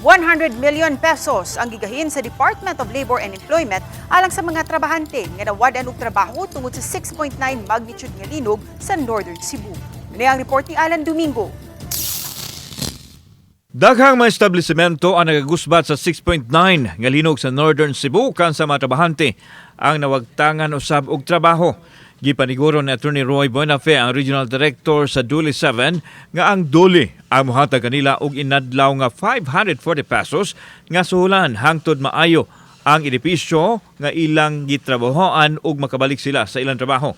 100 million pesos ang gigahin sa Department of Labor and Employment alang sa mga trabahante nga nawad-an og trabaho tungod sa 6.9 magnitude nga linog sa Northern Cebu. Mao ang report ni Alan Domingo. Daghang mga establishmento ang nagagusbat sa 6.9 nga linog sa Northern Cebu kan sa mga trabahante ang nawagtangan usab og trabaho. Gipaniguro ni Attorney Roy Buenafe, ang Regional Director sa DOLE 7, nga ang DOLE ang mohatag kanila og inadlaw nga 540 pesos nga suhulan hangtod maayo ang edipisyo nga ilang gitrabahoan ug makabalik sila sa ilang trabaho.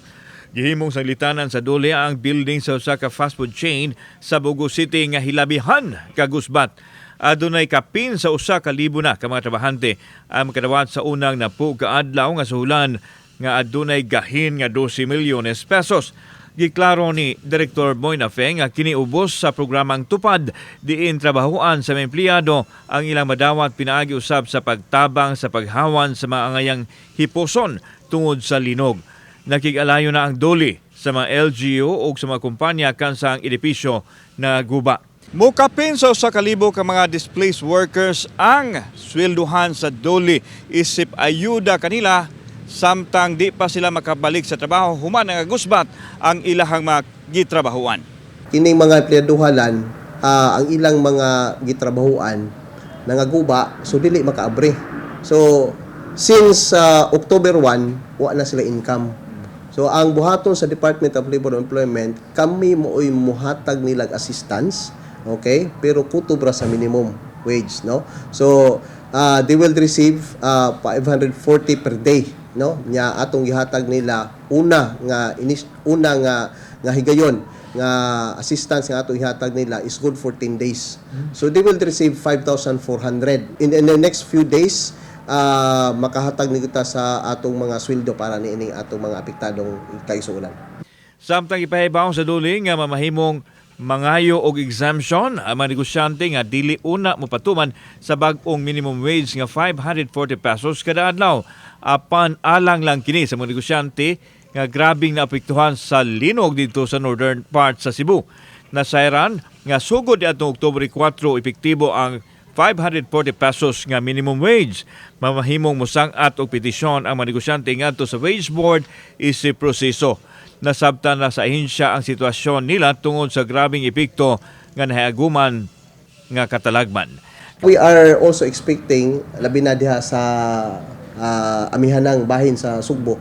Gihimong sanglitanan sa DOLE ang building sa usa ka fast food chain sa Bogo City nga hilabihan kagusbat. Adunay kapin sa 1,000 na ka mga trabahante ang makadawat sa unang 10 ka adlaw nga suhulan nga adunay gahin nga 12 milyones pesos. Giklaro ni Direktor Buenafe nga kini ubos sa programang Tupad, diin trabahuan sa mga empleyado ang ilang madawat pinaagi usab sa pagtabang sa paghawan sa mga angayang hiposon tungod sa linog. Nakig-alayo na ang DOLE sa mga LGU o sa mga kumpanya kan sa ang edipisyo na guba. Mukapin sa 1,000 ka mga displaced workers ang swelduhan sa DOLE isip ayuda kanila samtang di pa sila makabalik sa trabaho human ang gusbat ang ilahang mga gitrabahuan. Kining mga empleyaduhalan, ang ilang mga gitrabahuan nangaguba, so dili makaabri. So since October 1, wa na sila income. So ang buhaton sa Department of Labor and Employment, kami mooy muhatag nilag assistance, okay? Pero kutob ra sa minimum wage, no? So they will receive 540 per day, no? Nya atong gihatag nila una nga inis, una nga nga higayon nga assistance nga atong ihatag nila is good for 10 days. So they will receive 5,400. In the next few days, makahatag ni kita sa atong mga sweldo para niining atong mga apektadong kaigsuonan. Samtang ipahibaw sa DOLE nga mamahimong mangayo og exemption ang mga negosyante nga dili una mopatuman sa bag-ong minimum wage nga 540 pesos kada adlaw. Apan alang lang kini sa mga negosyante nga grabing naapektuhan sa linog dito sa northern part sa Cebu. Nasayran nga sugod atong Oktubre 4 epektibo ang 540 pesos nga minimum wage. Mamahimong musang-at og petisyon ang mga negosyante ngadto sa wage board isip proseso. Nasabtan na sa ahensya ang sitwasyon nila tungod sa grabing epekto nga nahiaguman nga katalagman. We are also expecting, labi na diha sa amihanang bahin sa Sugbo,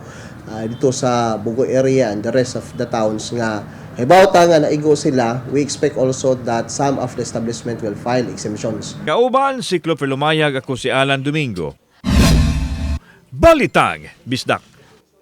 dito sa Bogo area and the rest of the towns nga hibaw ta nga naigo sila, we expect also that some of the establishment will file exemptions. Kauban si Clover Lumayag, ako si Alan Domingo. Balitang Bisdak.